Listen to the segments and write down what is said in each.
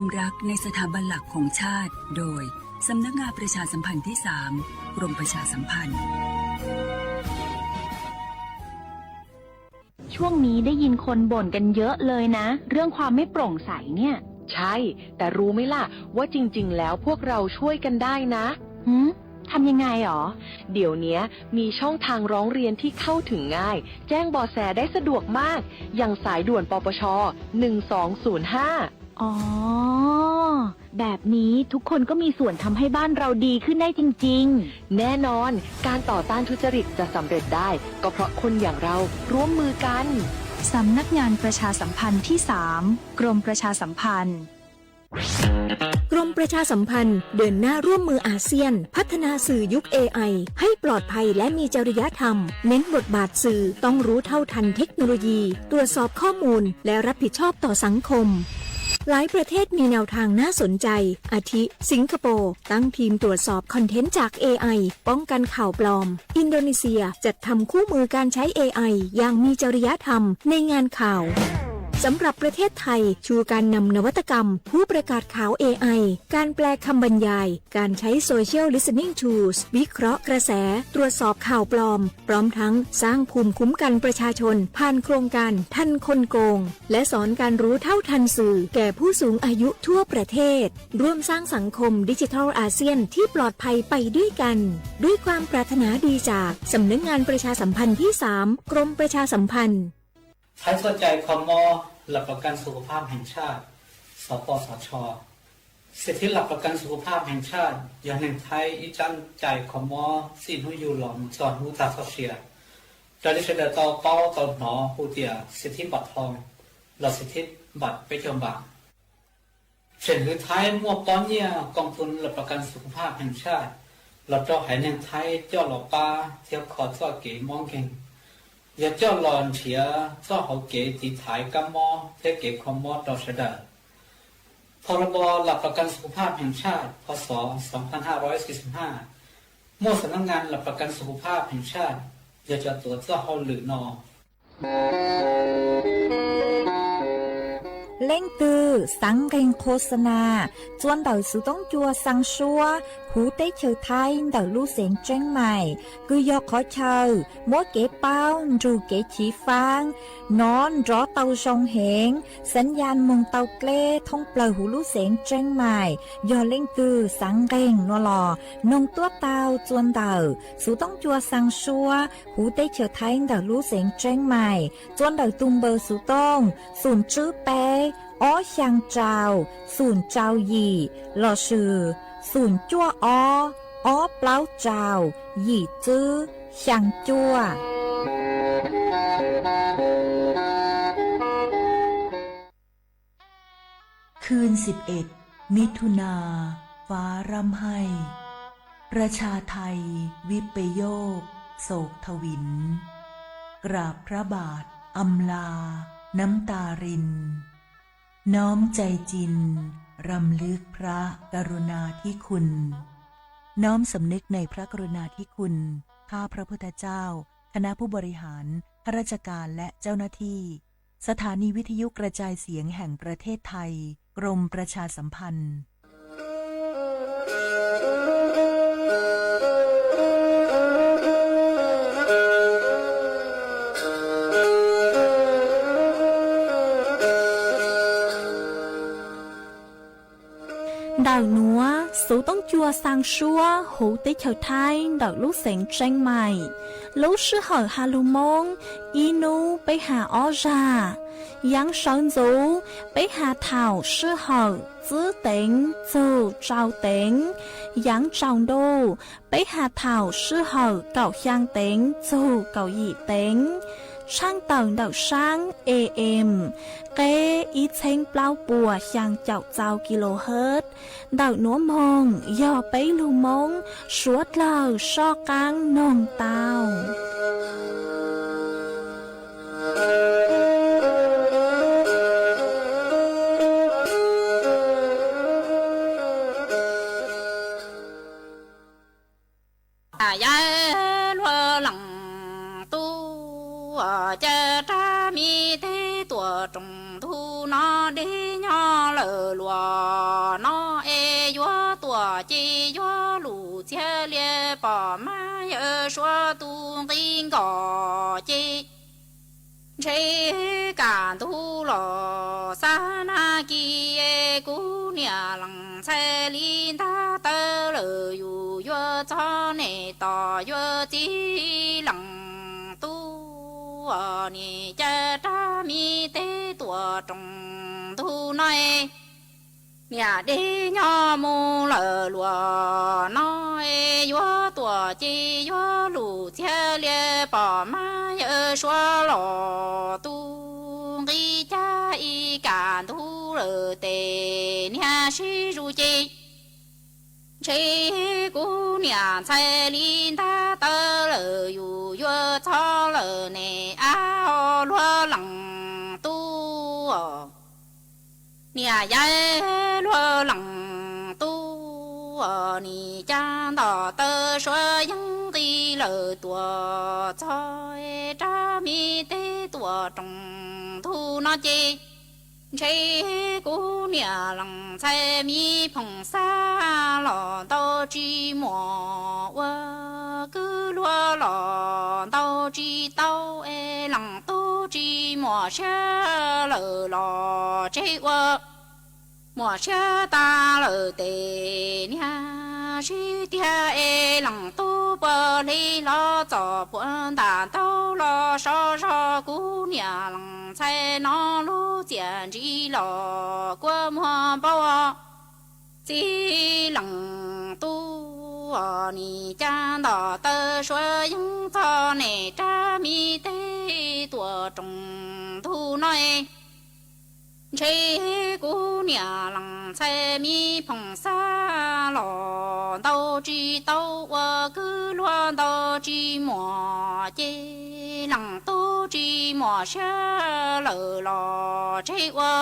รักในสถาบันหลักของชาติ โดย สำนักงานประชาสัมพันธ์ที่สาม กรมประชาสัมพันธ์ ช่วงนี้ได้ยินคนบ่นกันเยอะเลยนะ เรื่องความไม่โปร่งใสเนี่ย ใช่ แต่รู้ไหมล่ะ ว่าจริงๆ แล้วพวกเราช่วยกันได้นะ หืม ทำยังไงหรอ เดี๋ยวเนี้ยมีช่องทางร้องเรียนที่เข้าถึงง่าย แจ้งเบาะแสได้สะดวกมาก อย่างสายด่วน ปปช หนึ่งสองศูนย์ห้า อ๋อ แบบนี้ทุกคนก็มีส่วนทำให้บ้านเราดีขึ้นได้จริงๆ แน่นอน การต่อต้านทุจริตจะสำเร็จได้ ก็เพราะคนอย่างเราร่วมมือกัน สำนักงานประชาสัมพันธ์ที่สาม กรมประชาสัมพันธ์ กรมประชาสัมพันธ์เดินหน้าร่วมมืออาเซียน พัฒนาสื่อยุค เอไอ ให้ปลอดภัยและมีจริยธรรม เน้นบทบาทสื่อต้องรู้เท่าทันเทคโนโลยี ตรวจสอบข้อมูล และรับผิดชอบต่อสังคม หลายประเทศมีแนวทางน่าสนใจ อาทิ สิงคโปร์ตั้งทีมตรวจสอบคอนเทนต์จาก เอไอ ป้องกันข่าวปลอม อินโดนีเซียจัดทำคู่มือการใช้ เอไอ อย่างมีจริยธรรมในงานข่าว สำหรับประเทศไทย ชูการนำนวัตกรรม ผู้ประกาศข่าว เอไอ การแปลคำบรรยาย การใช้ Social Listening Tools วิเคราะห์กระแส ตรวจสอบข่าวปลอม พร้อมทั้งสร้างภูมิคุ้มกันประชาชน ผ่านโครงการทันคนโกง และสอนการรู้เท่าทันสื่อแก่ผู้สูงอายุทั่วประเทศ ร่วมสร้างสังคมดิจิทัลอาเซียนที่ปลอดภัยไปด้วยกัน ด้วยความปรารถนาดีจากสำนักงานประชาสัมพันธ์ที่สาม กรมประชาสัมพันธ์ Thaib txoj cai kho mob หลักประกันสุขภาพแห่งชาติ สปสช. สิทธิหลักประกันสุขภาพแห่งชาติ yog neeg Thaib ib tsab cai kho mob txij hnub yug los mus txog hnub tag txoj sia, raws li sawv daws tau paub tau hnov hu tias สิทธิบัตรทอง los สิทธิบัตร peb caug npam. Tseem hwv Thaib muaj pob nyiaj กองทุนหลักประกันสุขภาพแห่งชาติ los rau haiv neeg Thaib coj los pab thiab kho txoj kev mob nkeeg, yog coj los nrhiav txoj hauv kev tiv thaiv kab mob thiab kev kho mob rau sawv daws. พรบ หลักประกันสุขภาพแห่งชาติ พ.ศ. สองพันห้าร้อยสี่สิบห้า muaj สำนักงานหลักประกันสุขภาพแห่งชาติ yog cov tuav txoj hauj lwm no. Leej twg xaav nqeeg khos xa na, txua ntawm xuv toob cua xaa suab huv teb chaws Thaib ntawm lub xeev Tseeb Maim, kws yog qhov chaw muab kev paub nrug kev chiv faab nov nrov tau zoo heev, xav yas moog tau dleb thoob plawg huv lub xeev Tseeb Maim. Yog leej twg xaav nqeeg no los noog tuab tau txua ntawm xuv toob cua xaa suab huv teb chaws Thaib ntawm lub xeev Tseeb Maim, txua ntawm tug npawb xuv tooj xoom tswb peb ob xyaa rau xoom rau yim lossis xoom cuaj ob ob plaub rau yim tswb xyaa cuaj. คืนสิบเอ็ด มิถุนา ฟ้าร่ำไห้ ประชาไทย วิปโยค โศกถวิล กราบพระบาท อำลา น้ำตาริน น้อมใจจริน รำลึกพระกรุณาธิคุณ น้อมสำนึกในพระกรุณาธิคุณ ข้าพระพุทธเจ้า คณะผู้บริหาร ข้าราชการ และเจ้าหน้าที่ สถานีวิทยุกระจายเสียงแห่งประเทศไทย กรมประชาสัมพันธ์ Ntawm nuav xuv toob cua xaa suab huv teb chaws Thaib ntawm lub xeev Tseeb Maim. Lub sij hawm has lug Moob, ib nub peb has ob zag. Yaav sawv ntxuv, peb has thaum sij hawm tsib teev txug rau teev. Yaav tsaus ntuj, peb has thaum sij hawm kaum xyaa teev txug kaum yim teev. Tshaaj tawm ntawm saab A M, qeb ib txheeb plaub puas xyaa caum txau kilohertz. Ntawm nuav moog yog peb lug Moob suav dlawg soj qaab noog tau. Yawg luag leej tub, caw rag mi teb tuam rooj ntug no deb nyob lawm luag. ces yuav lus txiag lias pom mab yawm suav tus nqi nkos ces ntshe kam ntug los xab nag kis kuv niam lees ntxhais li ntag tawv lawm yus yuav txog ne tos yuav txiv lees tub niam cas rab mi teb tuam roos ntug no niam deb nyob mus lawm luag no yuav tuam ces yuav lus txiag lias pom mab yawm suav los tus nqi cas ib kam ntug lawm tes niag sib zus ces ntshe kuv niam ntxhais li ntag tawv lawm yus yuav txog lawm ne ab luag lees tub niam yawm luag lees tub niam cas ntom tawv suav yeeb nqis lawm tuam txog rab mi teb tuam roos ntug no ces ntshe kuv niam lees ntxhais mi phoom xab los ntau tsis muaj ua kwv luag los ntau tsis tau es lees tub tsis muaj siab lawm los tseg ua muaj siab tas lawm tes niag sib tiag es lees tub puav hli los txom puav ntam ntaug los sov zog kuv niam lees ntxhais no lub txiaj ntsig los kua muag npau txiv lees tub niam cas ntom tawv suav yeeb txog ne rab mi teb tuam roos ntug no ntshe kuv niam lees ntxhais mi phoom xab los ntau tsis tau ua kwv luag ntau tsis muaj ces lees tub tsis muaj siab lawm los tseg ua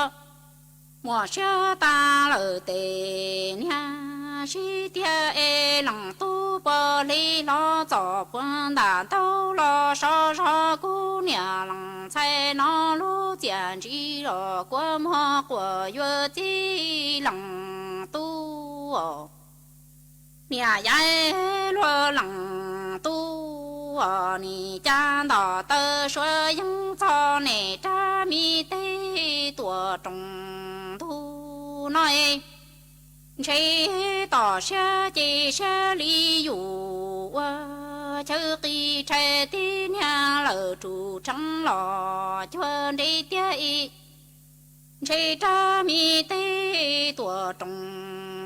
muaj siab tas lawm tes niag sib tiag es lees tub puav hli los txom puav ntam ntaug los sov zog kuv niam lees ntxhais no lub txiaj ntsig los kua muag quas yuav txiv lees tub niam yawm luag lees tub niam cas ntom tawv suav yeeb txog ne rab mi teb tuam roos ntug no ntshe tom siab ces siab li yus ua chaw qis rhais tib niag lawm rus rheev los cuag nres tiag ib ntshe rab mi teb tuam roos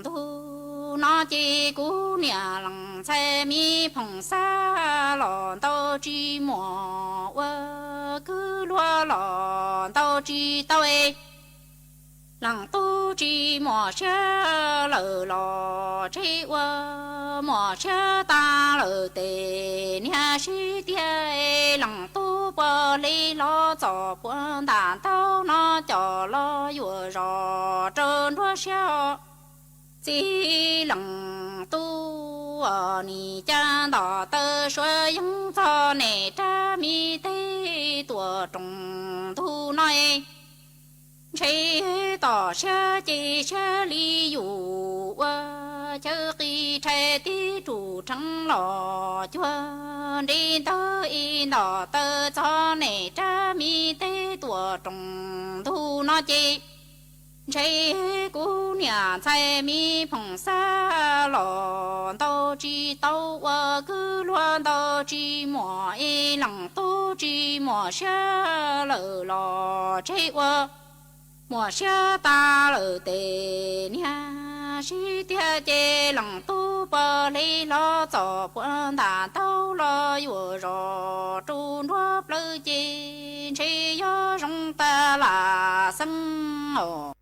ntug no ces kuv niam lees ntxhais mi phoom xab los ntau tsis muaj ua kwv luag los ntau tsis tau es lees tub tsis muaj siab lawm los tseg ua muaj siab tas lawm tes niag sib tiag es lees tub puav hli los txom puav ntam ntaug no coj los yuav zos rau nruab siab txiv lees tub niam cas ntom tawv suav yeeb txog ne rab mi teb tuam roos ntug no ntshe tom siab ces siab li yus ua chaw qis rhais tib rus rheev los cuag nres ntawg ib ntom tawv txog ne rab mi teb tuam roos ntug no ces ntshe kuv niam ntxhais mi phoom xab los ntau tsis tau ua kwv luag ntau tsis muaj ib leej tub tsis muaj siab lawm los tseg ua muaj siab tas lawm tes niag sib tiag ces leej tub puav hli los txom puav ntam ntaug los yuav zos rau nruab plawv ces ntshe yuav zoo tas lam xeeb os.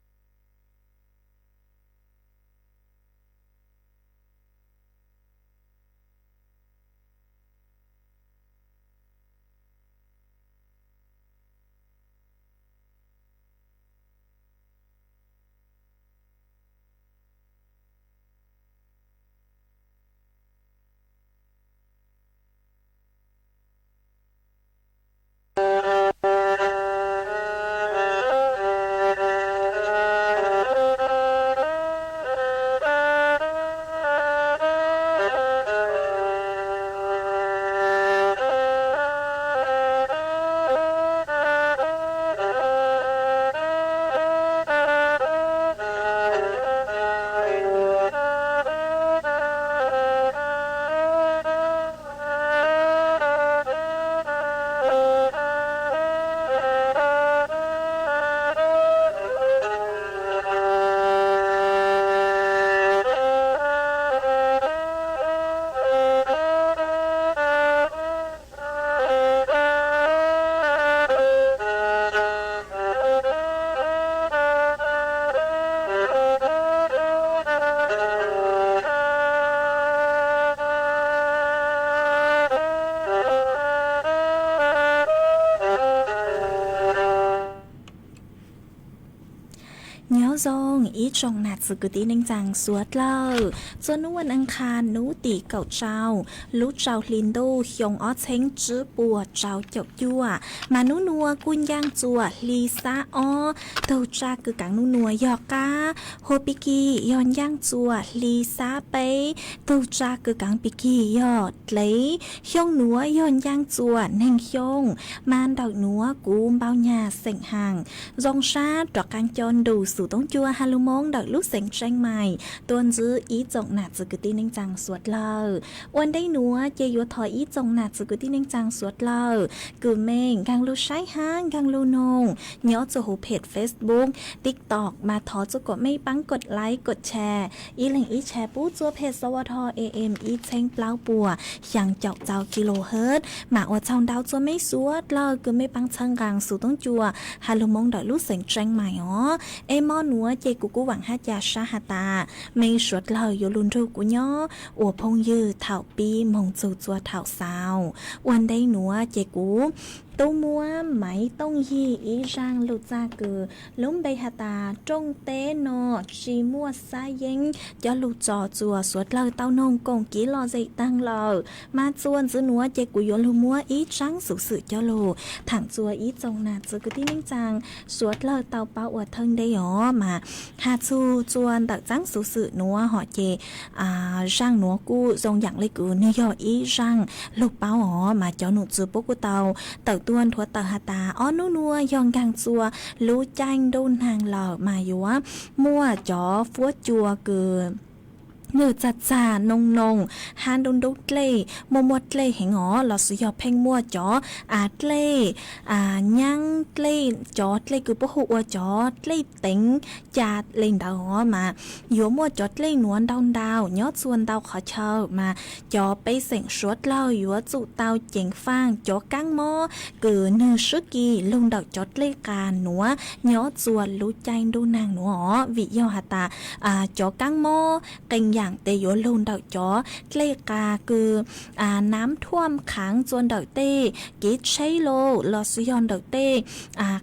Ib tsoom nam txiv kwv tij neej tsaa suav dlawg, txua nub vas as khas nub tim kaum rau lub rau hli ntuj xyoo ob txheeb tsib puas rau caum cuaj, mas nub nuav kuj ncaaj txuas hli xab ob, tug tsa kws kaav nub nuav yog qaab. Hua pig kig yog ncaaj txuas hli xab peb, tug tsa kws kaav pig kig yog dlev. Xyoo nuav yog ncaaj txuas neeg xyoo, mas ntawm nuav kuv npau nyag xeem haas zoo sab rov qab coj nrug xuv toob cua has lug moo ntawm lub xeev Tseeb Mais tuaj ntsib ib tsoom nam txiv kwv tij neej tsaa suav dlawg. Ua ntej nuav ces yuav thov ib tsoom nam txiv kwv tij neej tsaa suav dlawg kws mej nkaag lug saib hab nkaag lug noog nyob txug huv phem Facebook, TikTok mas thov txug kom mej paab kod like kod share ib leeg ib share pub txua phem xa ua dho A M ib txheeb plaub puas xyaa caum tau kilohertz mas ua txaug ntau txua mej suav dlawg kws mej paab txhawb nqaa xuv toob cua has lug moo ntawm lub xeev Tseeb Mais os. Es mo nuav ces kuv kuj vaam hab ca sab has tas mej suav dlawg yuav lug nrug kuv nyob ua phooj ywg thaum pib moog txug txua thaum xaus. Ua ntej nuav ces kuv tub muab Maiv Tooj Yig ib zaaj lug txag kws lub npe has tas Rooj teb no tsi muaj xab yeeb coj lug tso txua suav dlawg tau noog koom kiv lom zem taag lawm. Mas txua ntxiv nuav ces kuv yuav lug muab ib zaaj xuv xwm coj lug thaam txua ib tsoom nam txiv kwv tij neej tsaa suav dlawg tau paub ua thawj ntej os. Mas has txug txua ntawm zaaj xuv xwm nuav hom ces zaaj nuav kuj zoo yaam le kws nwg yog ib zaaj lug paub os. Mas cov num txwv puab kuj tau tawm tuaj nthuav tawm has tas ob nub nuav yog nkaag txua lub caij ntuj naag lawm mas yuav muaj cov fuab cua kws nwg txag txag noog noog hab nrub nrub dlej, muaj muaj dlej heev os, lossis yog pheej muaj cov dlej nyaab dlej, cov dlej kws puab hu ua cov dlej teev ca le ntawd os mas yuav muaj cov dlej nuav ntau ntau nyob txua ntau qhov chaw mas cov pej xeem suav dlawg yuav tsum tau ceev faaj cov kaab mob kws nwg swb kis lug ntawm cov dlej qas nuav nyob txua lub caij ntuj naag nuav os. Vim yog has tas cov kaab mob qee yaam tes yuav lug ntawm cov dlej qas kws naab thuam khaav txua ntawm tej kev tsheb lauj, lossis yog ntawm tej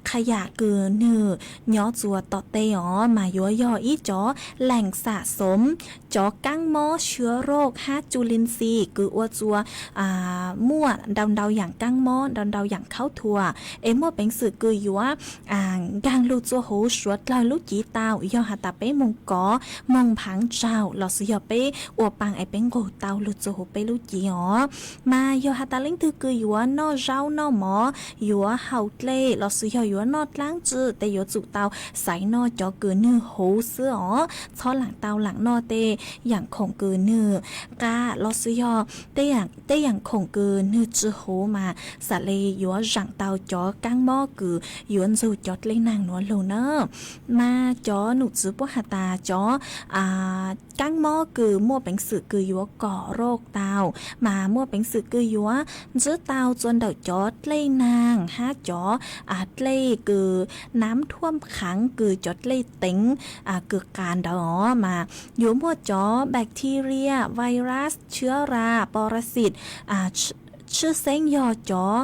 qha yam kws nwg nyob txua tom tej os mas yuav yog ib cov leem xam xoom cov kaab mob sua roj hab cu lin xi kws ua txua muaj ntau ntau yaam kaab mob ntau ntau yaam khaub thuas es muaj peev xwm kws yuav nkaag lug txua huv suav dlawg lub civ tau. Yog has tas peb moog kov moog nphaav tsaug lossis yog peb ua paa es peb nqug tau lug txua huv peb lub civ os. Mas yog has tas leej twg kws yuav noj zaub noj mov, yuav haus dlej lossis yog yuav noj dlaab tsi tes yuav tsum tau xaiv noj cov kws nwg huv xwb os. Txhob laam tau laam noj tej yaam khoom kws nwg qas lossis yog tej yaam khoom kws nwg tsi huv mas xam le yuav zaam tau cov kaab mob kws yuav ntxug cov dlej naag nuav lug na. Mas cov num txwv puab has tas cov kaab mob kws muaj peev xwm kws yuav kom roj tau mas muaj peev xwm kws yuav ntsib tau txua ntawm cov dlej naag hab cov dlej kws naab thuam khaav kws cov dlej teev kws qas ntawd os mas yuav muaj cov bacteria, virus, tshwb ras, poraxis, tshwj xeeb yog cov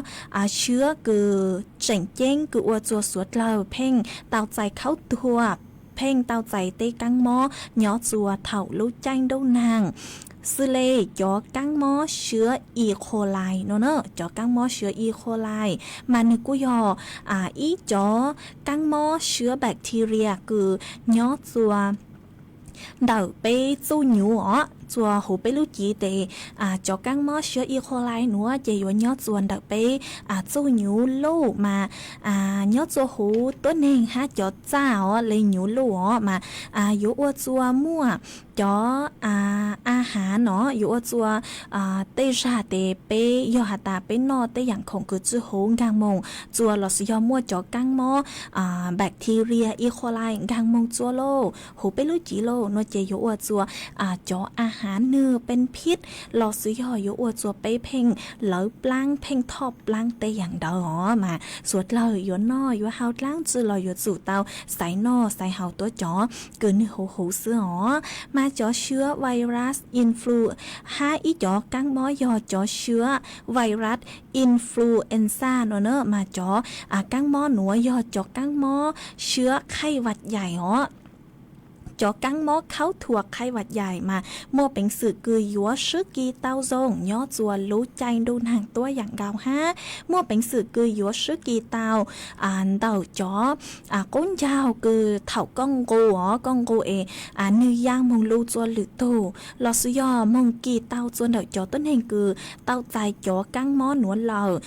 tshwb kws tseem ceeb kws ua txua suav dlawg pheej tau txais khaub thuas, pheej tau txais tej kaab mob nyob txua thaum lub caij ntuj naag, xws le cov kaab mob sua E. coli no na. Cov kaab mob sua E. coli mas nwg kuj yog ib cov kaab mob sua bacteria kws nyob txua ntawm peb txuj nyuv os, txua huv peb lub civ tes cov kaab mob sua E. coli nuav ces yuav nyob txua ntawm peb txuj nyuv luj mas nyob txua huv tuab neeg hab cov txaj os le nyuv luj os mas yuav ua txua muaj cov a has no yuav ua txua tej zag tes peb yog has tas peb noj tej yaam khoom kws tsi huv nkaag moog txua lossis yog muaj cov kaab mob bacteria E. coli nkaag moog txua lauj, huv peb lub civ lauj no ces yuav ua txua cov a has nwg pes phib lossis yog yuav ua txua peb pheej lawv plaab pheej thoj plaab tej yaam ntawd os mas suav dlawg yuav noj yuav haus dlaab tsi los yuav tsum tau xaiv noj xaiv haus tuab cov kws nwg huv huv xwb os. Mas cov sua virus influ hab ib cov kaab mob yog cov sua virus influenza no na mas cov kaab mob nuav yog cov kaab mob sua khaij vam yaim os. cov kaab mob khaub thuas qhai vam yaim mas muaj peev xwm kws yuav swb kis tau zoo nyob txua lub caij ntuj nag tuab yaam nkaus hab muaj peev xwm kws yuav swb kis tau ntawm cov qub ncaug kws thaum koj nqus os, koj nqus es nwg yaa moog lug txua lwm tug lossis yog moog kis tau txua ntawm cov tuab neeg kws tau txais cov kaab mob nuav lawm,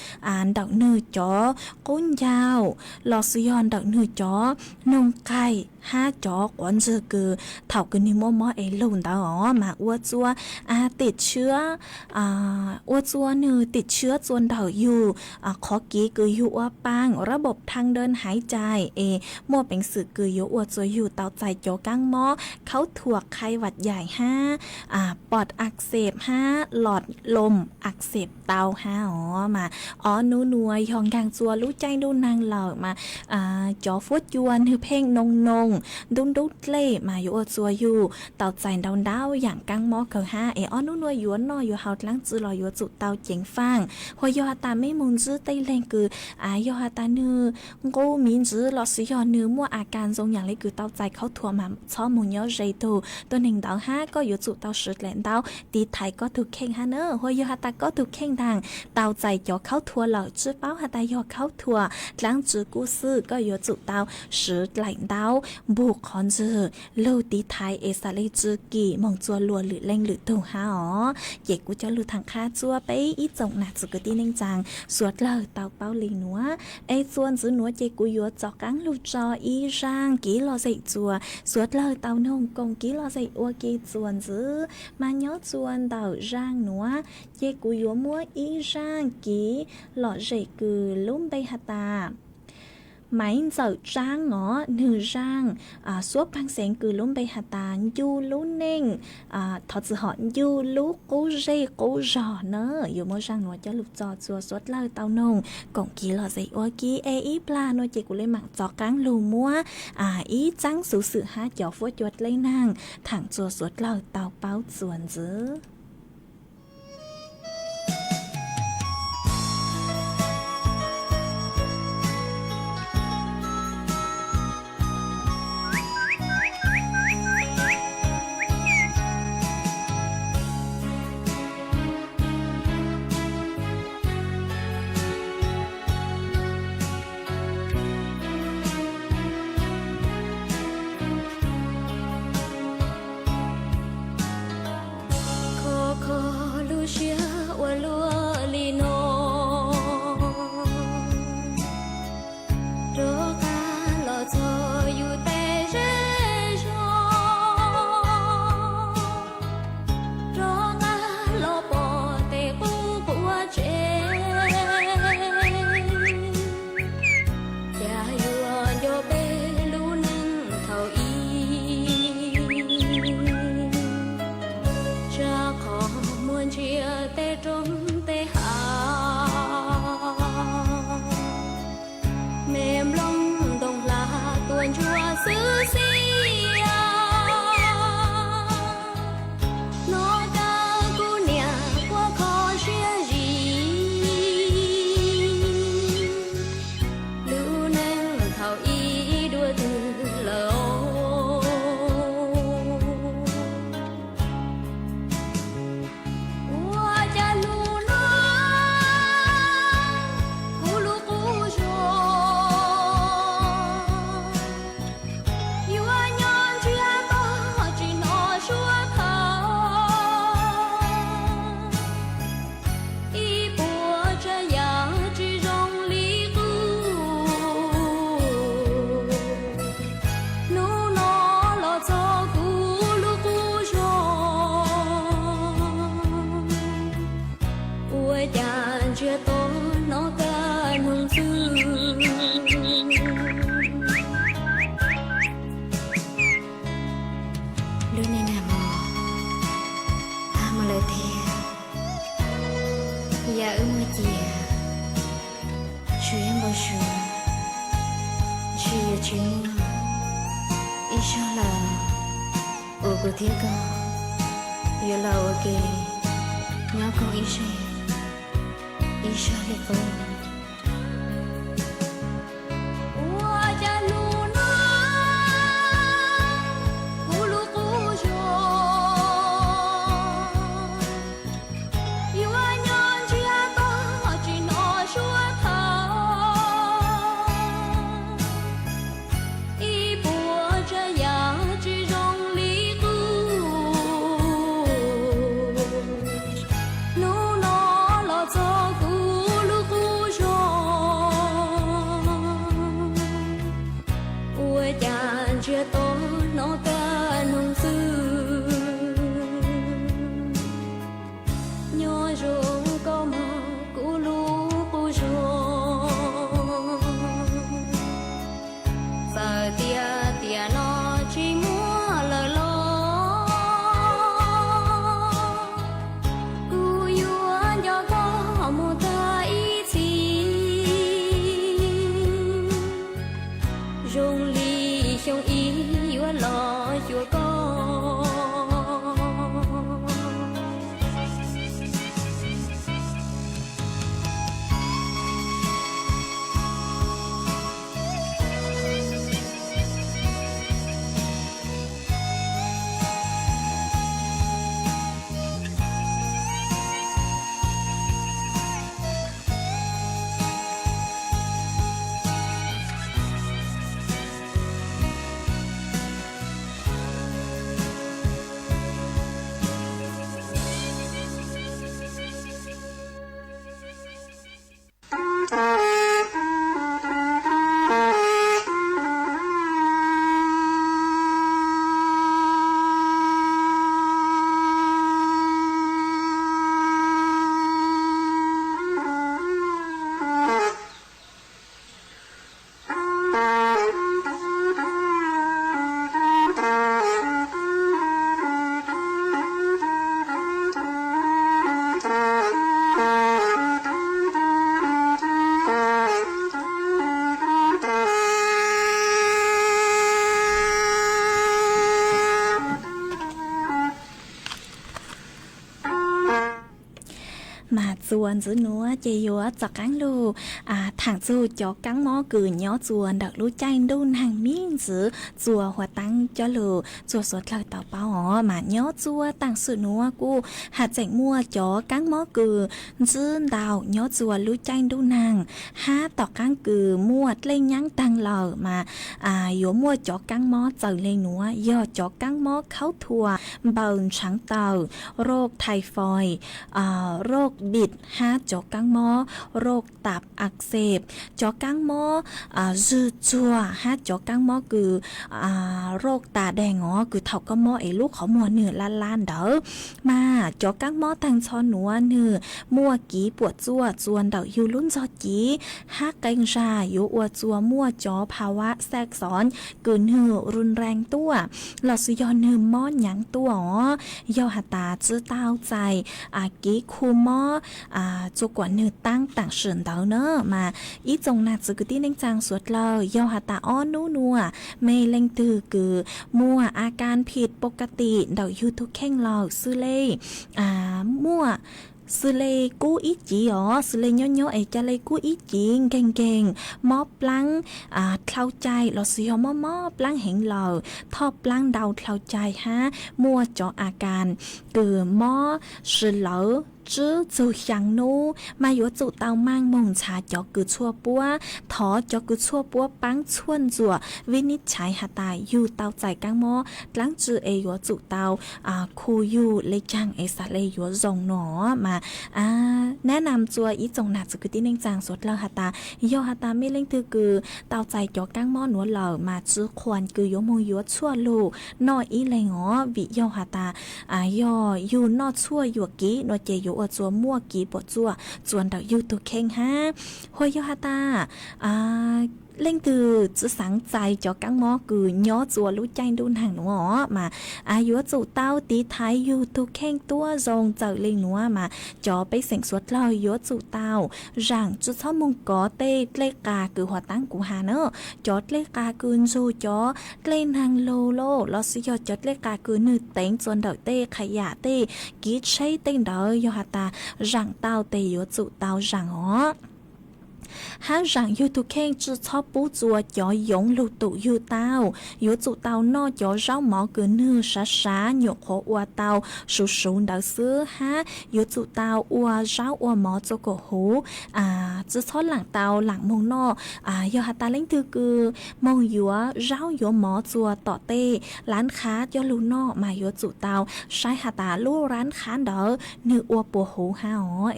ntawm nwg cov qub ncaug lossis yog ntawm nwg cov noog qaig hab cov quav ntswg kws thaum kws nwg muaj mob es lug ntawd os mas ua txua tim tshiab, ua txua nwg tim tshiab txua ntawm yug qhov kev kws yug ua paab rab npaum thaj dawb haiv cai es muaj peev xwm kws yuav ua txua yug tau txais cov kaab mob khaub thuas qhai vam yaim hab pos ak xees hab los loos ak xees tau hab os mas ob nub nuav yog nkaag txua lub caij ntuj nag lawm mas cov fuab cua nwg pheej noo noo ntub ntub dlej mas yuav ua txua yug tau txais ntau ntau yaam kaab mob kawg hab es ob nub nuav yuav noj yuav haus dlaab tsi los yuav tsum tau ceev faaj. Huas yog has tas mej moog ntsib tej leeg kws yog has tas nwg nqus miv ntsis lossis yog nwg muaj a kas zoo yaam le kws tau txais khaub thuas mas txhob moog nyob ze tug tuab neeg ntawd hab koj yuav tsum tau swv dlaim ntaub tiv thaiv koj tug kheej hab na. Huas yog has tas koj tug kheej ntaag tau txais cov khaub thuas lawm tsi paub has tas yog khaub thuas dlaab tsi kuj xwb koj yuav tsum tau swv dlaim ntaub npug qhov ntswg lug tiv thaiv es xav le tsi kis moog txua luas lwm leej lwm tug hab os. Ces kuv cov lug thaam qha txua peb ib tsoom nam txiv kwv tij neej tsaa suav dlawg tau paub le nuav es txuas ntxiv nuav ces kuv yuav txaus qaab lug tso ib zaaj kev lom zem txuas suav dlawg tau noog koom kev lom zem ua ke txuas ntxiv mas nyob txuas ntawm zaaj nuav ces kuv yuav muab ib zaaj kev lom zem kws lub npe has tas Maiv Ntxawm Tsaab os, nwg zaaj suab paag xeev kws lub npe has tas Ncu Lub Neej, thov txim hom, Ncu Lub Qub Zej Qub Zog na. Yuav muab zaaj nuav coj lug tso txua suav dlawg tau noog koom kev lom zem ua ke es ib plag nuav ces kuv le maam txaus qaab lug muab ib txaab xuv xwm hab cov fuab cua dleb naag thaam txua suav dlawg tau paub txuas ntxiv. Khov kho lub siab ua luaj li no, rov qab los txog yus tej zej zog, rov qab los pom tej qub quav tsev. Cas yuav nco peb lub neej thaum ub, tsam qhov muaj ntsia tej roob tej hav, me nplooj ntoo hla tuaj ntsuab xwb xwb. Hnov kawg kuv niam quaj kho siab zim, lub neej thaum ub dua twg lawm. Ua cas lub no kuv lub qub zog yuav nyob ntsiag to tsis hnov suab thawj, ib puas tsav yam tsis zoo li qub. Hnub no los txog kuv lub qub zog, ua cas ntsiag to hnov kawg noog xwb. Lub neej nag hmo has mus lawm thiab, yam wb muaj ciam, tsuas yog npau suav, ntshe yuav tsis muaj ib zaug lawm uas kuv thiab koj yuav los ua ke nyob koom ib zej ib zag li qub. Ua cas lub no kuv Mas txuas ntxiv nuav ces yuav rov qaab lug thaam txug cov kaab mob kws nyob txuas ntawm lub caij ntuj nag mib ntxiv txuas huv taab coj lug txuas suav dlawg tau paub os. Mas nyob txuas taam sim nuav kuj has tseem muaj cov kaab mob kws ntsib ntau nyob txuas lub caij ntuj nag hab tom qaab kws muaj dlej nyaab taag lawm mas yuav muaj cov kaab mob txawm le nuav yog cov kaab mob khaub thuas, npaws ntshaav taws, roj thais fois, roj bim hab cov kaab mob roj tas ak xees, cov kaab mob zwg tsuag hab cov kaab mob kws roj tas deeg os, kws thaum koj mob es lub qhov muag nwg lab lab ntawd. Mas cov kaab mob taag nrho nuav nwg muaj kiv puam tsuaj txuas ntawm yug lub ntxog civ hab qee zag yuav ua txuas muaj cov phav vav xaj xoov kws nwg run reeg tuaj lossis yog nwg mob nyaav tuaj os. Yog has tas tsi tau txais kiv khu mob txuas kuas nwg taab taam sim ntawd na mas ib tsoom nam txiv kwv tij neej tsaa suav dlawg, yog has tas ob nub nuav mej leej twg kws muaj a kaab phij pov ka tim ntawm yug tug kheej lawm xws le muaj xws le kub ib civ os, xws le nyob nyob es ca le kub ib civ nkeeg nkeeg, mob plaab dlhau cai lossis yog mob mob plaab heev lawm, thoj plaab ntau dlhau cai hab muaj cov a kas kws mob sawv lawv tsib txug xyaa nub mas yuav tsum tau maaj moog ntxhaav cov kws tshuaj puab, thov cov kws tshuaj puab paab tshuaj ntxuam vij nij chaiv has tas yug tau txais kaab mob dlaab tsi es yuav tsum tau khu yug le caag es xav le yuav zoo no mas nab nam txuas ib tsoom nam txiv kwv tij neej tsaa suav dlawg has tas yog has tas mej leej twg kws tau txais cov kaab mob nuav lawm mas tsi qhuas kws yuav moog yuav tshuaj lug noj ib leeg os, vim yog has tas yog yug noj tshuaj yuam kiv no ces yuav ua txuas muaj kiv puam tsuaj txuas ntawm yug tug kheej hab. Hos yog has tas leej twg tsi xaav txais cov kaab mob kws nyob txuas lub caij ntuj nag nuav mas yuav tsum tau tiv thaiv yug tug kheej tuab zoo txawm le nuav mas cov pej xeem suav dlawg yuav tsum tau zaam tsi txhob moog kov tej dlej qas kws huv taab kuv has na. Cov dlej qas kws ntsug cov dlej naag lug lossis yog cov dlej qas kws nwg teev txuas ntawm tej qha yam tej kiv tsheb tej ntawd yog has tas zaam tau tes yuav tsum tau zaam os. Hab zaam yug tug kheej tsi txhob pub txuas cov yoov lug tum yug tau. Yuav tsum tau noj cov zaub mov kws nwg sav sav nyuam qhuav ua tau suv suv ntawd xwb hab yuav tsum tau ua zaub ua mov txua kom huv. Tsi txhob laam tau laam moog noj. Yog has tas leej twg kws moog yuav zaub yuav mov txuas tom tej lab khab coj lug noj mas yuav tsum tau saib has tas lub lab khab ntawd nwg ua puas huv hab os.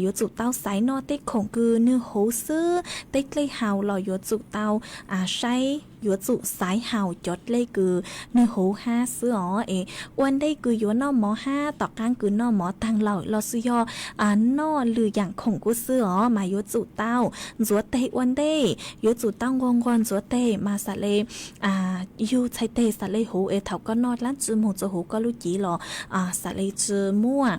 Yuav tsum tau xaiv noj tej khoom kws nwg huv xwb, tej dlej haus los yuav tsum tau saib, yuav tsum xaiv haus cov dlej kws nwg huv hab xwb os. Es ua ntej kws yuav noj mov hab tom qaab kws noj mov taag lawm lossis yog noj lwm yaam khoom kuj xwb os mas yuav tsum tau ntxuav teg ua ntej, yuav tsum tau nquag nquag ntxuav teg mas xav le yug txhais teg xav le huv es thaum koj noj dlaab tsi moog txua huv koj lub cev los xav le tsi muaj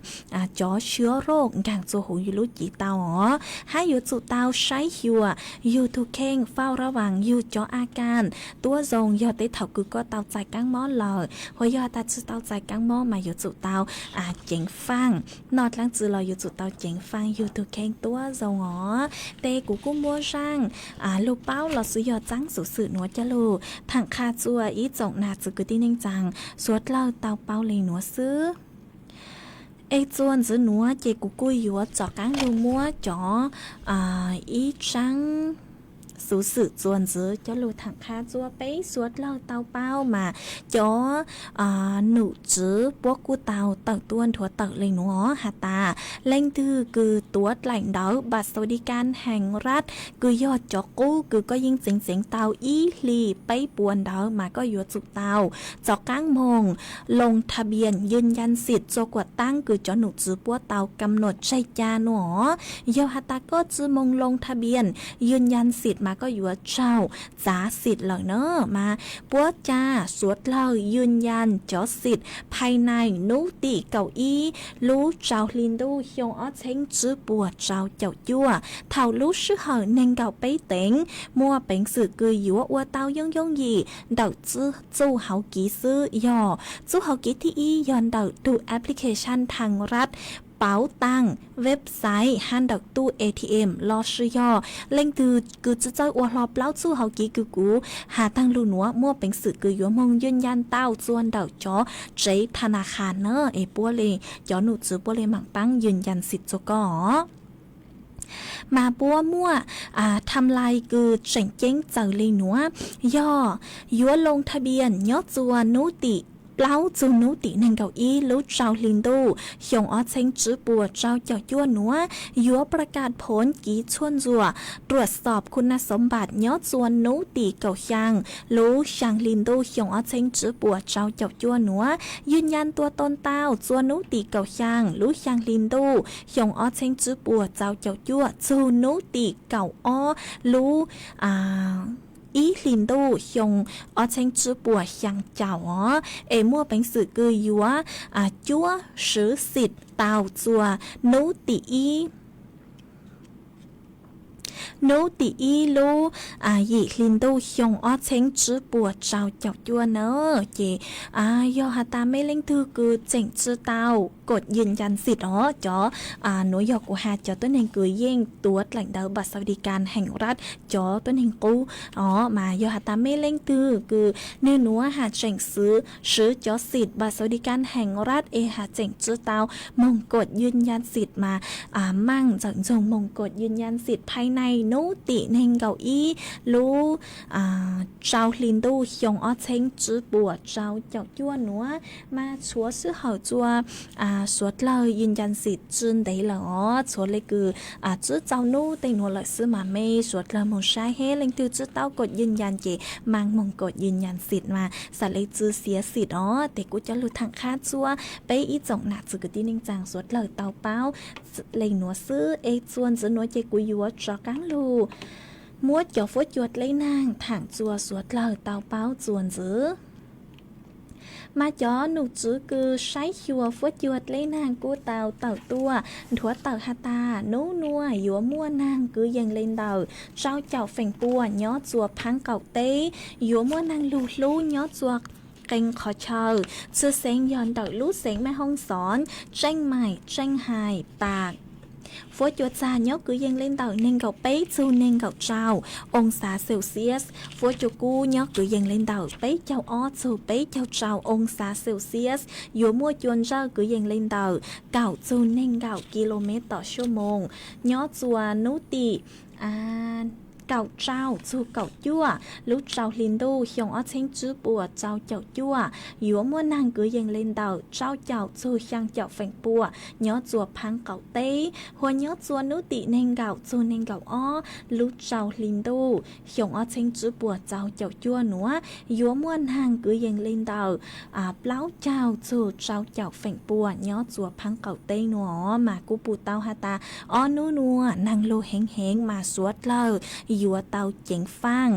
cov xyuab roj nkaag txua huv yug lub cev tau os. Hab yuav tsum tau saib xyuas yug tug kheej, faj rab vaas yug cov a kas tuab zoo yog tej thaum kws koj tau txais kaab mob lawm. Hos yog tas tsi tau txais kaab mob mas yuav tsum tau ceev faaj, noj dlaab tsi los yuav tsum tau ceev faaj yug tug kheej tuab zoo os. Tes kuv kuj muab zaaj lug paub lossis yog txaab xuv xwm nuav coj lug thaam qha txua ib tsoom nam txiv kwv tij neej tsaa suav dlawg tau paub le nuav xwb. Es txuas ntxiv nuav ces kuv kuj yuav rov qaab lug muab cov ib tsaab xuv xwm txuas ntxiv coj lug thaam qha txua peb suav dlawg tau paub mas cov num tswv puab kuj tau tawm tuaj nthuav tawm le nuav has tas leej twg kws tuav dlaim ntawv บัตรสวัสดิการแห่งรัฐ kws yog cov qub kws koj yeej txeev txeev tau ib hlis peb puas ntawd mas koj yuav tsum tau rov qaab moog ลงทะเบียนยืนยันสิทธิ์ txua kuam taab kws cov num tswv puab tau kam num tseg ca nuav. Yog has tas koj tsi moog ลงทะเบียนยืนยันสิทธิ์ mas koj yuav tsaug txav xiv lawm na mas puab ca suav dlawg ยืนยัน cov xiv ภายใน hnub tim kaum ib lub rau hli ntuj xyoo ob txheeb tsib puas rau caum cuaj. Thaum lub sij hawm neeg nkaum peb teev muaj peev xwm kws yuav ua tau yooj yooj yim ntawm txuj hauv kiv xwb yog txuj hauv kiv thib ib yog ntawm tus application ไทยรัฐ pauv taag, website hab ntawm tuj A T M lossis yog leej twg kws tsi txawj ua hlo plaub txuj hauv kev kws kuv has taag lug nuav, muaj peev xwm kws yuav moog ywj ncan tau txua ntawm cov tsev tha na khas na, es puab le, cov nom tswv puab le maam paab ywj ncan xim txua koj. Mas puab muaj tham lais kws tseem ceeb txawm le nuav, yog yuav loo tha bias nyob txua nub tim plaub txug nub tim neeg nkaum ib lub rau hli ntuj xyoo ob txheeb tsib puas rau caum cuaj nuav, yuav pla kas phoov kiv txhua ntsuam ruam xob khu na xov npam nyob txua nub tim kaum xyaa lub xyaa hli ntuj xyoo ob txheeb tsib puas rau caum cuaj nuav, ywj ncan tua tau tau txua nub tim kaum xyaa lub xyaa hli ntuj xyoo ob txheeb tsib puas rau caum cuaj txug nub tim kaum ob lub ib hli ntuj xyoo ob txheeb tsib puas xyaa caum os, es muaj peev xwm kws yuav cuab swv xim tau txua nub tim ib nub tim ib lub yim hli ntuj xyoo ob txheeb tsib puas rau caum cuaj na. Ces yog has tas mej leej twg kws tseem tsi tau kod ywj ncan xim os, cov nuav yog kuv has cov tuab neeg kws yeej tuav dlaim ntawv npam xav di kas heem rad cov tuab neeg qub os, mas yog has tas mej leej twg kws nwg nuav has tseem swv cov xim npam xav di kas heem rad es has tseem tsi tau moog kod ywj ncan xim mas maam ntxawm ntxoog moog kod ywj ncan xim phais nai nub tim neeg nkaum ib lub rau hli ntuj xyoo ob txheeb tsib puas rau caum cuaj nuav, mas tshuav sij hawm txua suav dlawg ywj ncan xim tsi ntev lawm os, tshuav le kws tsib rau nub tej nuav lawm xwb mas mej suav dlawg moog saib hab leej twg tsi tau kod ywj ncan ces maam moog kod ywj ncan xim mas xaav le tsi xiav xim os. Tes kuv cov lug thaam qha txua peb ib tsoom nam txiv kwv tij neej tsaa suav dlawg tau paub le nuav xwb, es txua ntxiv nuav ces kuv yuav rov qaab lug muab cov fuab cua dleb naag thaam txua suav dlawg tau paub txua ntxiv. Mas cov nom tswv kws saib xyuas fuab cua dleb naag kuj tau tawm tuaj nthuav tawm has tas nub nuav yuav muaj naag kwv yees le ntawm rau caum feem pua nyob txua phaab qaum teb, yuav muaj naag lug hlub nyob txua qee qhov chaw, tshwj xeeb yog ntawm lub xeev Maj Hoob Xoob, Tseej Maim, Tseej Hais, Pas. Fuab cua txag nyob kwv yees le ntawm neeg nkaum peb txug neeg nkaum rau oo xav Celsius, fuab cua kub nyob kwv yees le ntawm peb caug ob txug peb caug rau oo xav Celsius, yuav muaj cua ntsawj kwv yees le ntawm kaum txug neeg nkaum kis lus mev tom suab moos, nyob txua nub tim kaum rau txug kaum cuaj lub rau hli ntuj xyoo ob txheeb tsib puas rau caum cuaj, yuav muaj naag kwv yees le ntawm rau caum txug xyaa caum feem pua nyob txua phaab qaum teb, hua nyob txua nub tim neeg nkaum txug neeg nkaum ob lub rau hli ntuj xyoo ob txheeb tsib puas rau caum cuaj nuav, yuav muaj naag kwv yees le ntawm plaub caug txug rau caum feem pua nyob txua phaab qaum teb nuav. Mas kuv pum tau has tas ob nub nuav naag lug heev heev mas suav dlawg yuav tau ceev faaj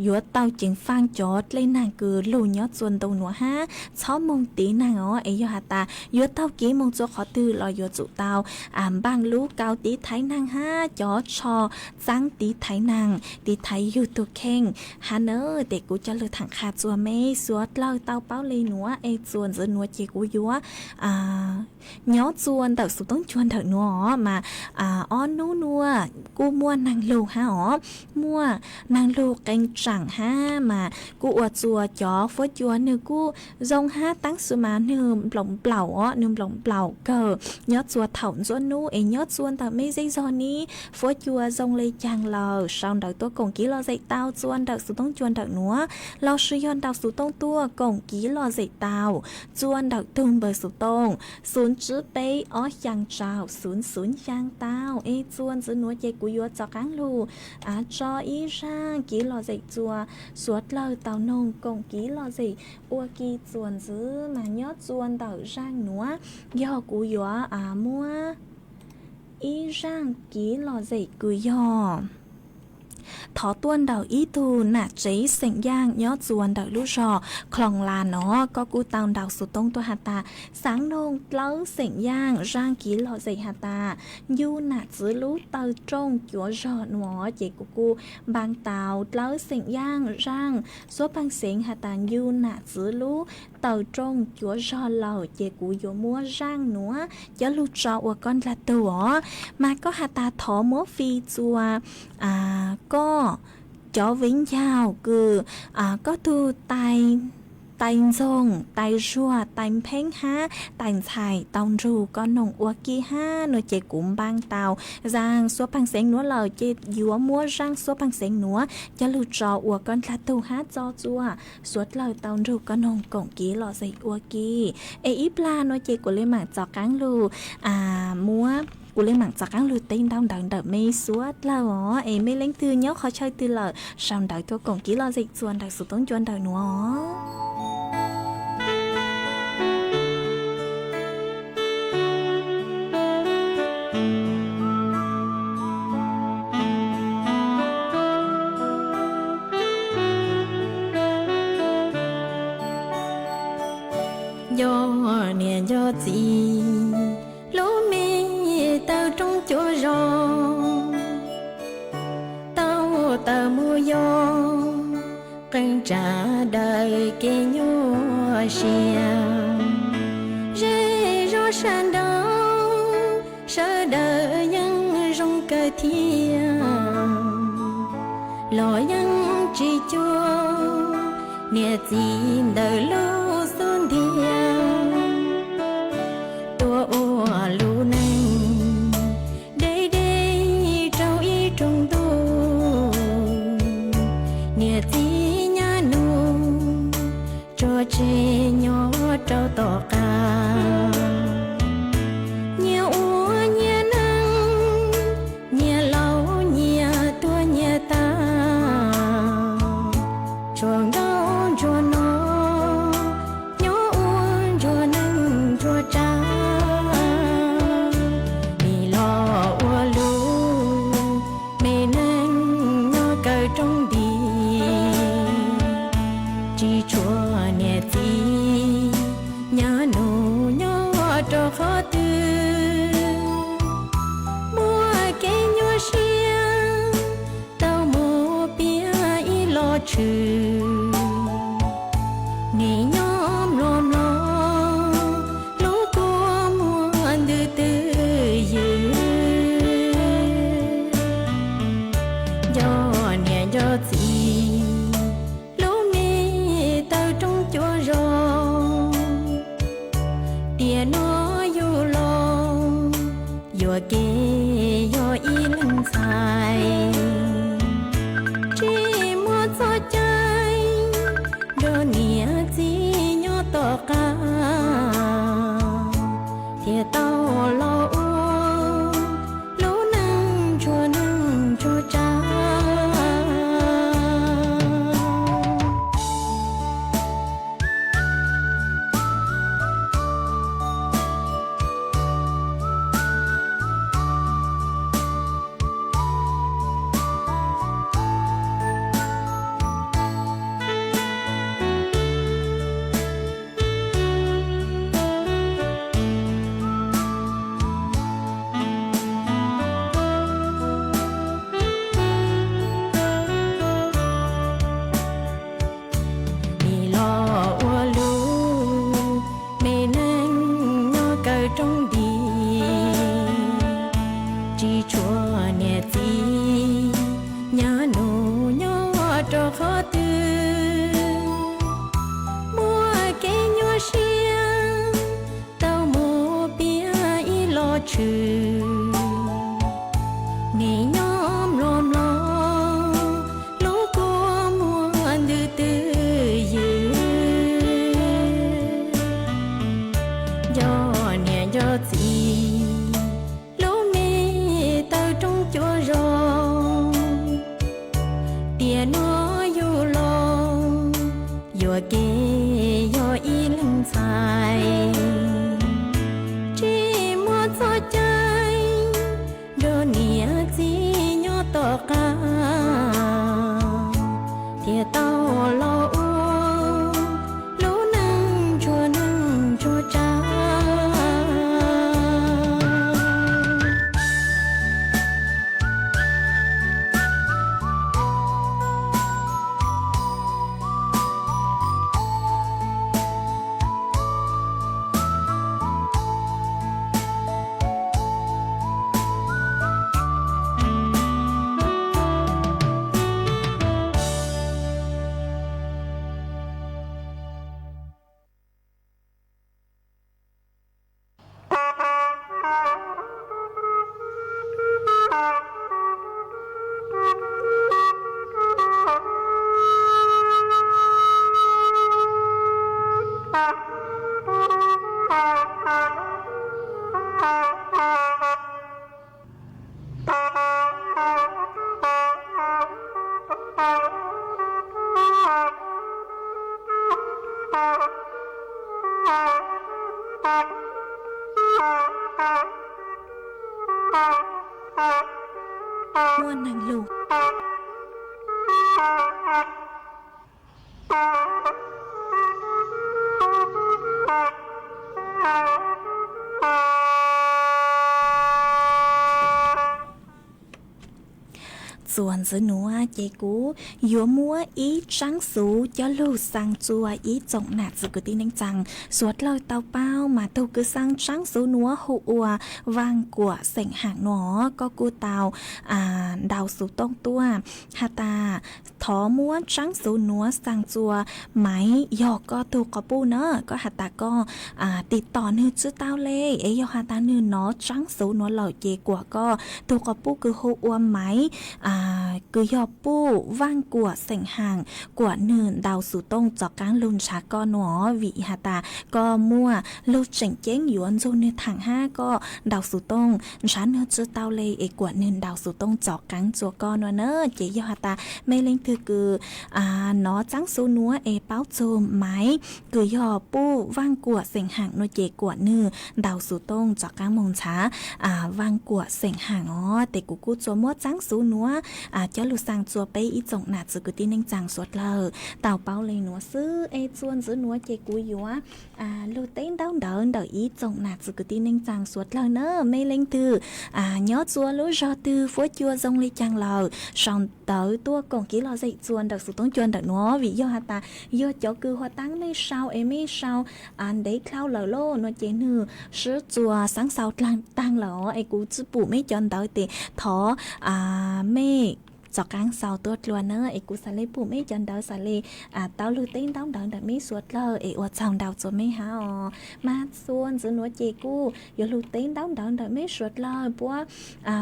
yuav tau ceev faaj cov dlej naag kws lug nyob txua ntu nuav hab txhob moog tiv naag os. Es yog has tas yuav taug kev moog txua qhov twg los yuav tsum tau npaaj lub kau tiv thaiv naag hab cov tsho txaab tiv thaiv naag, tiv thaiv yug tug kheej hab na. Tes kuv cov lug thaam qha txua mej suav dlawg tau paub le nuav es txua ntxiv nuav ces kuv yuav nyob txua ntawm xuv toob cua nrawm nuav os mas ob nub nuav kuj muaj naag lug hab os, muaj naag lug qee tsaam hab mas kuj ua txua cov fuab cua nwg kuj zoo hab taab sis mas nwg nplaum nplaum os, nwg nplaum nplaum kawg. Nyob txua thaum ntsuab nub es nyob txua ntawm mej zej zog ni fuab cua zoo le caag lawm sau ntawv tuaj koom kev lom zem tau txua ntawm xuv toob cua nrawm nuav lossis yog nrau xuv toob tuaj koom kev lom zem tau txua ntawm tug npawb xuv toob xuv tsib peb ob xyaa rau xuv xuv xyaa tau. Es txua ntxiv nuav ces kuv yuav rov qaab lug tso ib zaaj kev lom zem txua suav dlawg tau noog koom kev lom zem ua ke txua ntxiv mas nyob txua ntawm zaaj nuav yog kuv yuav muab ib zaaj kev lom zem kws yog thov tuaj nraum ib tug nam tsev xeem Yaaj nyob txuas ntawm lub zos Khloos Las no. Koj kuj tau ntaus xov tooj tuaj has tas xaav noog dlawb xeem Yaaj zaaj kev lom zem has tas ncu nam txwv lub taw rooj cuav zog nuav, ces kuv kuj npaa tau dlawb xeem Yaaj zaaj suab pej xeem has tas ncu nam txwv lub taw rooj cuav zog lawm, ces kuv yuav muab zaaj nuav coj lug tso ua koj ndlag tug os. Mas koj has tas thov muab fij txua koj cov viv ncaus kws koj tug tais ntxoog, tais zuag, tais npheeb hab tais ntxhais tau nrug koj noog ua ke hab no, ces kuv npaa tau zaaj suab pej xeem nuav lawm, ces yuav muab zaaj suab pej xeem nuav coj lug tso ua koj ndlag tug hab txo txua suav dlawg tau nrug koj noog koom kev lom zem ua ke. Es ib plag no ces kuv le maam txav qaab lug muab, kuv le maam txav qaab lug teb ntau ntawv ntawm mej suav dlawg os. Es mej leej twg nyob qhov chaw twg lawm sau ntawv tuaj koom kev lom zem txua ntawm xov tooj cua ntawm nuav. Nco niam nco txiv, lub me taw rooj cuav zog tau taws mus yog qee tsav daws kev nyuaj siab. Zej zog sawv nraud sawv daws yeej zoo kawg thiab, los yeej tsis cuag niam txiv ntawm lub xub ntiag. Tuaj ua lub neej deb deb rau ib rooj ntuj, niam txiv nyab nus tsuas tseg nyob rau tom qab. Nyias ua nyias neej, nyias laus nyias tuag nyias tag, tsuas nkauj ntsuag no nyob ua ntsuag neej ntsuag tsav. Nim los ua lub me neej nyob kaw rooj nti, tsis tshuav niam txiv nyab nus nyob rau qhov twg. Muaj kev nyuaj siab tau mus piav ib los tshwm, nim nyob mlom mlom lub kua muag ntws twj ywm. Nco niam nco txiv, lub me taw rooj cuav zog, tiam nuav yug los yuam kev yog ib leeg ntxhais, tsis muaj txoj cai nrog niam txiv nyob tom qab, thiaj tau los ua lub neej ntsuag neej ntsuag tsav. Nim los ua lub me neej nyob kaw rooj nti, tsis tshuav niam txiv nyab nus nyob rau qhov twg. Muaj kev nyuaj siab tau mus piav ib los tshwm, nim nyob mlom mlom lub kua muag ntws twj ywm. Nco niam nco txiv, lub me taw rooj cuav zog, tiam nuav yug los yuam kev yog ib leeg ntxhais, tsis muaj txoj cai Muaj neeg lug. Txuas ntxiv nuav ces kuv yuav muab ib tsaab xuv coj lug xaa txua ib tsoom nam txiv kwv tij neej tsaa suav dlawg tau paub mas tug kws xaa tsaab xuv nuav hu ua Vaaj Kuam xeem Haam nuav, koj kuj tau ntaus xuv tooj tuaj has tas thov muab tsaab xuv nuav xaa txua maiv, yog koj tug quas puj na, koj has tas koj tiv tom nwg tsi tau le, es yog has tas nwg nov tsaab xuv nuav lawm ces kuam koj tug quas puj kws hu ua maiv, kws yog puj Vaaj Kuam xeem Haam, kuam nwg ntaus xuv tooj txov qaab lug nrhav koj nuav, vim has tas koj muaj lug tseem ceeb yuav nrug nwg thaam hab koj ntaus xuv tooj nrhav nwg tsi tau le es kuam nwg ntaus xuv tooj txov qaab txua koj nuav na. Ces yog has tas mej leej twg kws nov tsaab xuv nuav es paub txug maiv kws yog puj Vaaj Kuam xeem Haam nuav ces kuam nwg ntaus xuv tooj txov qaab moog nrhav Vaaj Kuam xeem Haam os. Tes kuv kuj txuas muab tsaab xuv nuav coj lug xaa txua peb ib tsoom nam txiv kwv tij neej tsaa suav dlawg tau paub le nuav xwb. Es txuas ntxiv nuav ces kuv yuav lug teb ntaub ntawv ntawm ib tsoom nam txiv kwv tij neej tsaa suav dlawg na. Mej leej twg nyob txua lub zog twg, fuab cua zoo le caag lawm, sau ntawv tuaj koom kev lom zem txua ntawm xuv tooj cua ntawm nuav, vim yog has tas yog cov kws huv taab mej sau es mej sau ntev dlhau lawm lauj nuav ces nwg sib txuas xaav xaus taag lawm os. Es kuv tsi pum mej cov ntawv tes thov mej txov qaab xaus tuaj dlua na, es kuv xaav le pum mej cov ntawv, xaav le tau lug teb ntaub ntawv ntawm mej suav dlawg, es ua tsaug ntau txua mej hab os. Mas txuas ntxiv nuav ces kuj yuav lug teb ntaub ntawv ntawm mej suav dlawg puab.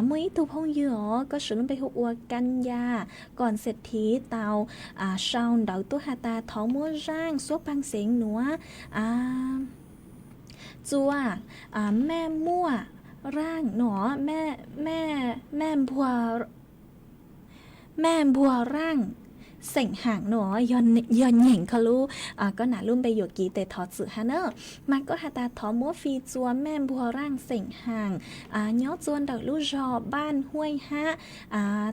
Muaj ib tug phooj ywg os, koj suav lub npe hu ua Kanya Koom Xeem Thiv tau sau ntawv tuaj has tas thov muab zaaj suab paag xeev nuav txua Maj Muaj Raaj nuav, Maj Npuag Raaj xeem Haam nuav, yog nyeem koj lub, koj nam lub npe yuam kev tes thov txim hab na. Mas koj has tas thov muab fij txua Maj Npuag Raaj xeem Haam, nyob txua ntawm lub zog Npaj Huaj hab,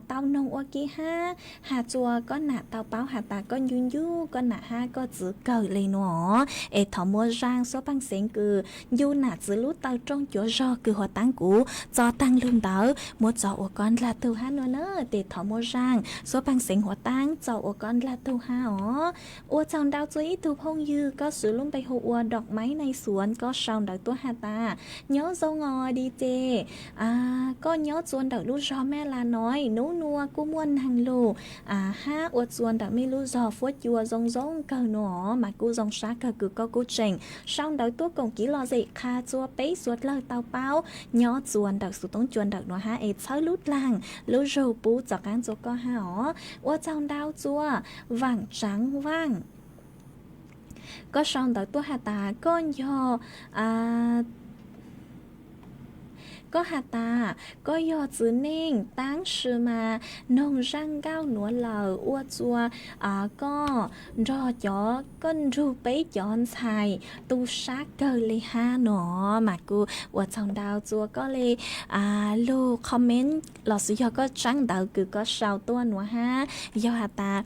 tau noog ua ke hab has txua koj nam tau paub has tas koj ncu ncu koj nam hab koj txwv kawg le nuav, es thov muab zaaj suab paag xeev kws ncu nam txwv lub taw rooj cuav zog kws huv taab kuv tso taag lug ntawd muab tso ua koj ndlag tug hab nuav na. Tes thov muab zaaj suab paag xeev huv taab tso ua koj ndlag tug hab os. Ua tsaug ntau txua ib tug phooj ywg, koj suav lub npe hu ua Dok Maiv Nai Xuav, koj sau ntawv tuaj has tas nyob zoo os D J, koj nyob txua ntawm lub zog Maj Las Nois, nub nua kuj muaj naag lug hab ua txua ntawm mej lub zog fuab cua zoo zoo kawg nuav mas kuj zoo sab kawg kws koj kuj tseem sau ntawv tuaj koom kev lom zem qha txua peb suav dlawg tau paub nyob txua ntawm xuv toob cua ntawm nuav hab es txhawb lub dlaag lub zug pub txov qaab txua koj hab os. Ua tsaug ntau txua Vaam Tsaav Vaaj, koj sau ntawv tuaj has tas koj yog koj has tas koj yog txiv neej taab sis mas noog zaaj nkauj nuav lawm ua txua koj nrug cov, koj nrug peb cov ntxhais tu sab kawg le hab nuav mas kuj ua tsaug ntau txua koj le lug comment lossis yog koj tsaab ntawv kws koj sau tuaj nuav hab. Yog has tas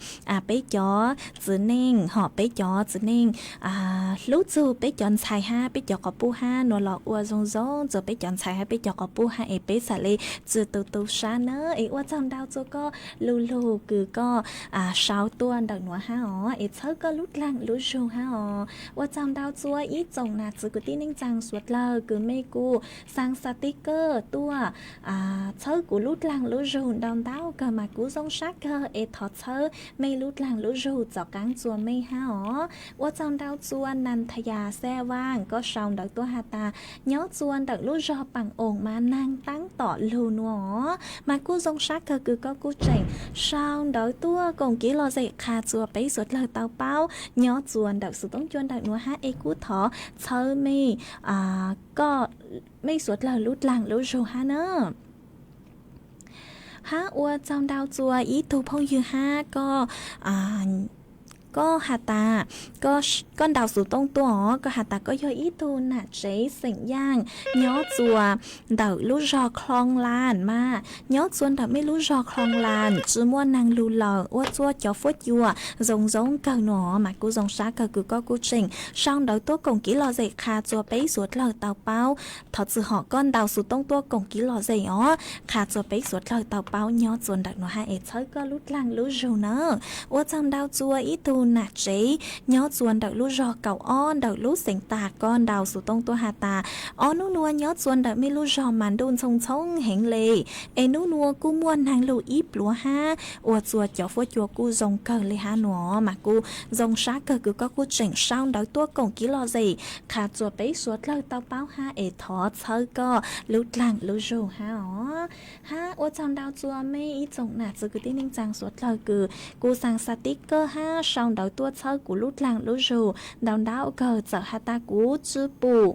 peb cov txiv neej hom peb cov txiv neej hlub txug peb cov ntxhais hab peb cov quas puj hab nuav los ua zoo zoo txua peb cov ntxhais hab peb cov qhov pub hab es peb xam le tsi tu tu sab na. Es ua tsaug ntau txua koj lu lug kws koj sau tuaj ntawm nuav hab os, es txhawb koj lub dlaag lub zug hab os. Ua tsaug ntau txua ib tsoom nam txiv kwv tij neej tsaa suav dlawg kws mej kuj xaa xaa tib kawj tuaj txhawb kuv lub dlaag lub zug ntau ntau kawg mas kuv zoo sab kawg es thov txhawb mej lub dlaag lub zug txaus qaab txua mej hab os. Ua tsaug ntau txua Nas Thas Yas Xas Vaaj, koj sau ntawv tuaj has tas nyob txua ntawm lub zog Paam Oos mas naag taab tom lug nuav os, mas kuj zoo sab kawg kws koj kuj tseem sau ntawv tuaj koom kev lom zem qha txua peb suav dlawg tau paub nyob txua ntawm xuv toob cua ntawm nuav hab es kuj thov txhawb mej, koj, mej suav dlawg lub dlaag lub zug hab na. Hab ua tsaug ntau txua ib tug phooj ywg hab koj, koj has tas koj ntaus xuv toob tuaj os, koj has tas koj yog ib tug nam tsev xeem Yaaj nyob txua ntawm lub zog Khloos Laas mas nyob txua ntawm mej lub zog Khloos Laas tsi muaj naag lug lawm, ua txua cov fuab cua zoo zoo kawg nuav mas kuj zoo sab kawg kws koj kuj tseem sau ntawv tuaj koom kev lom zem qha txua peb suav dlawg tau paub. Thov txwm hom koj ntaus xuv toob tuaj koom kev lom zem os, qha txua peb suav dlawg tau paub nyob txua ntawm nuav hab es txhawb koj lub dlaag lub zug na. Ua tsaug ntau txua ib tug nam tsev nyob txua ntawm lub zog Kaum Ob ntawm lub xeem Tas, koj ntaus xuv toob tuaj has tas ob nub nuav nyob txua ntawm mej lub zog mas ntuj ntxhoo ntxhoo heev le, es nub nuav kuj muaj naag lug ib pluav hab, ua txua cov fuab cua kuj zoo kawg le hab nuav mas kuj zoo sab kawg kws koj kuj tseem sau ntawv tuaj koom kev lom zem qha txua peb suav dlawg tau paub hab es thov txhawb koj lub dlaag lub zug hab os. Hab ua tsaug ntau txua mej ib tsoom nam txiv kwv tij neej tsaa suav dlawg kws kuj xaa xaa tib kawj hab sau ntawv tuaj txhawb kuv lub dlaag lub zug ntau ntau kawg, txawm has tas kuv tsi pum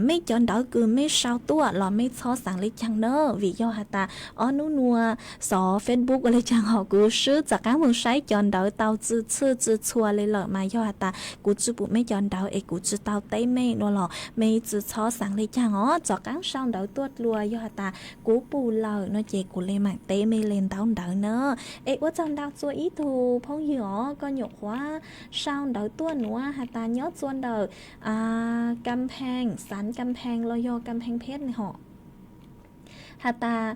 mej cov ntawv kws mej sau tuaj los mej txhob xaav le caag na, vim yog has tas ob nub nuav xov Facebook ua le caag hom kuv swb txav qaab moog saib cov ntawv tau tsi txhwj tsi txhua le lawm mas yog has tas kuv tsi pum mej cov ntawv es kuv tsi tau teb mej nuav los mej tsi txhob xaav le caag os, txav qaab sau ntawv tuaj dlua, yog has tas kuv pum lawm nuav ces kuv le maam teb mej le ntaub ntawv na. Es ua tsaug ntau txua ib tug phooj ywg os, koj nyuam qhuav sau ntawv tuaj nuav has tas nyob txua ntawm Kam Pheej, xaav Kam Pheej los yog Kam Pheej Pheb hom, has tas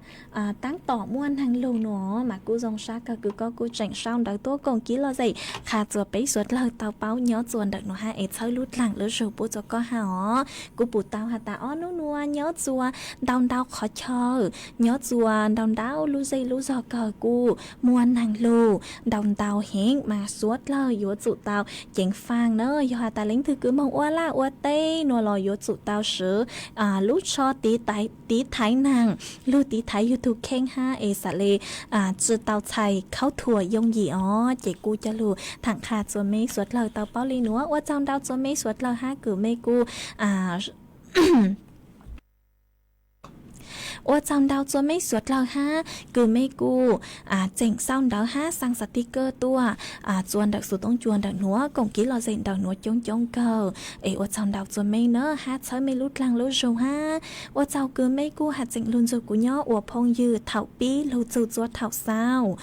taab tom muaj naag lug nuav mas kuj zoo sab kawg kws koj kuj tseem sau ntawv tuaj koom kev lom zem qha txua peb suav dlawg tau paub nyob txua ntawm nuav hab es txhawb lub dlaag lub zug pub txua koj hab os. Kuv pum tau has tas ob nub nuav nyob txua ntau ntau qhov chaw, nyob txua ntau ntau lub zej lub zog kawg kuj muaj naag lug ntau ntau heev mas suav dlawg yuav tsum tau ceev faaj na, yog has tas leej twg kws moog ua laj ua teb nuav los yuav tsum tau swv lub tsho tiv thaiv naag, lug tiv thaiv YouTube kheej hab es xaav le tsi tau txhais khaub thuas yooj yim os, ces kuj coj lug thaam qha txua mej suav dlawg tau paub le nuav. Ua tsaug ntau txua mej suav dlawg hab kws mej kuj ua tsaug ntau txua mej suav dlawg hab kws mej kuj tseem sau ntawv hab xaa xaa tib kawj tuaj txua ntawm xuv toob cua ntawm nuav koom kev lom zem ntawm nuav coob coob kawg. Es ua tsaug ntau txua mej na hab txhawb mej lub dlaag lub zug hab ua tsaug kws mej kuj has tseem lug ntxug kuv nyob ua phooj ywg thaum pib lug txug txua thaum xaus.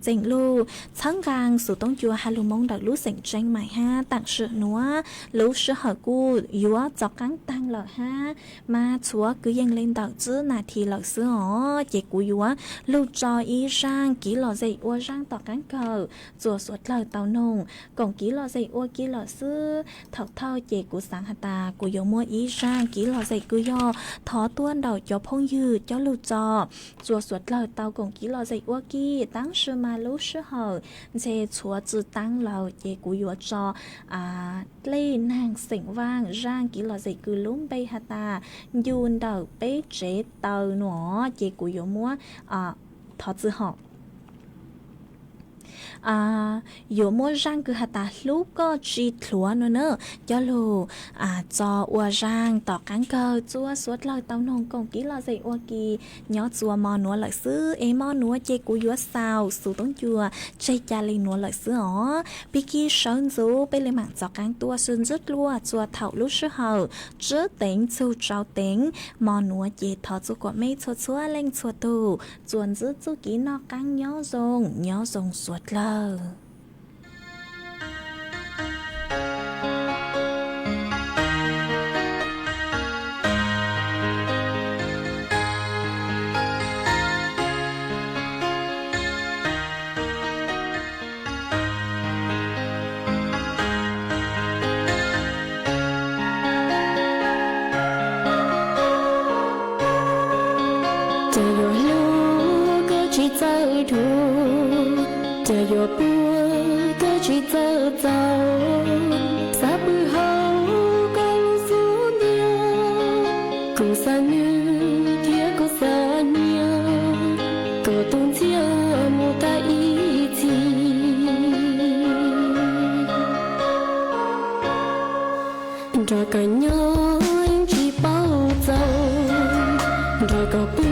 Tseem lug txhawb nqaa xuv toob cua has lug Moob ntawm lub xeem Tseeb Maim hab taam sim nuav lub sij hawm kuj yuav txaus qaab taag lawm hab mas tshuav kwv yees le ntawm tsib nas this lawm xwb os, ces kuv yuav lug tso ib zaaj kev lom zem ua zaaj tom qaab kawg txua suav dlawg tau noog koom kev lom zem ua ke lawm xwb. Thaum thawj ces kuv xaav has tas kuv yuav muab ib zaaj kev lom zem kws yog thov tuaj ntawm cov phooj ywg coj lug tso txua suav dlawg tau koom kev lom zem ua ke, tab sis mas lub sij hawm ntshe tshuav tsi taab lawm ces kuv yuav tso dlej naag xeem Vaaj zaaj kev lom zem kws lub npe has tas ncu ntawm peb tsev taw nuav, ces kuv yuav muab thov txwm hom yuav muab zaaj kws has tas hlub koj tsi dlhuav nuav na coj lug tso ua zaaj tom qaab kawg txua suav dlawg tau noog koom kev lom zem ua ke nyob txua mo nuav lawm xwb. Es mo nuav ces kuv yuav xaus xuv toob cua tseg ca le nuav lawm xwb os. Pig kig sawv ntxuv peb le maam txaus qaab tuaj sib ntsib dlua txua thaum lub sij hawm tsib teev txug rau teev. Mo nuav ces thov txua kuas mej txhua txhua leej txhua tug txua ntsib txuj kev noj qaab nyob zoo nyob zoo suav dlawg. Yog yuav puag koj tsis txawj txaus, xav pw hauv koj lub xub ntiag. Kuv xav nws thiab kuv xav nyiam, kom tus ntxhiab mus tag ib txhis. Nrog koj nyob yeej tsis paub txaus, nrog koj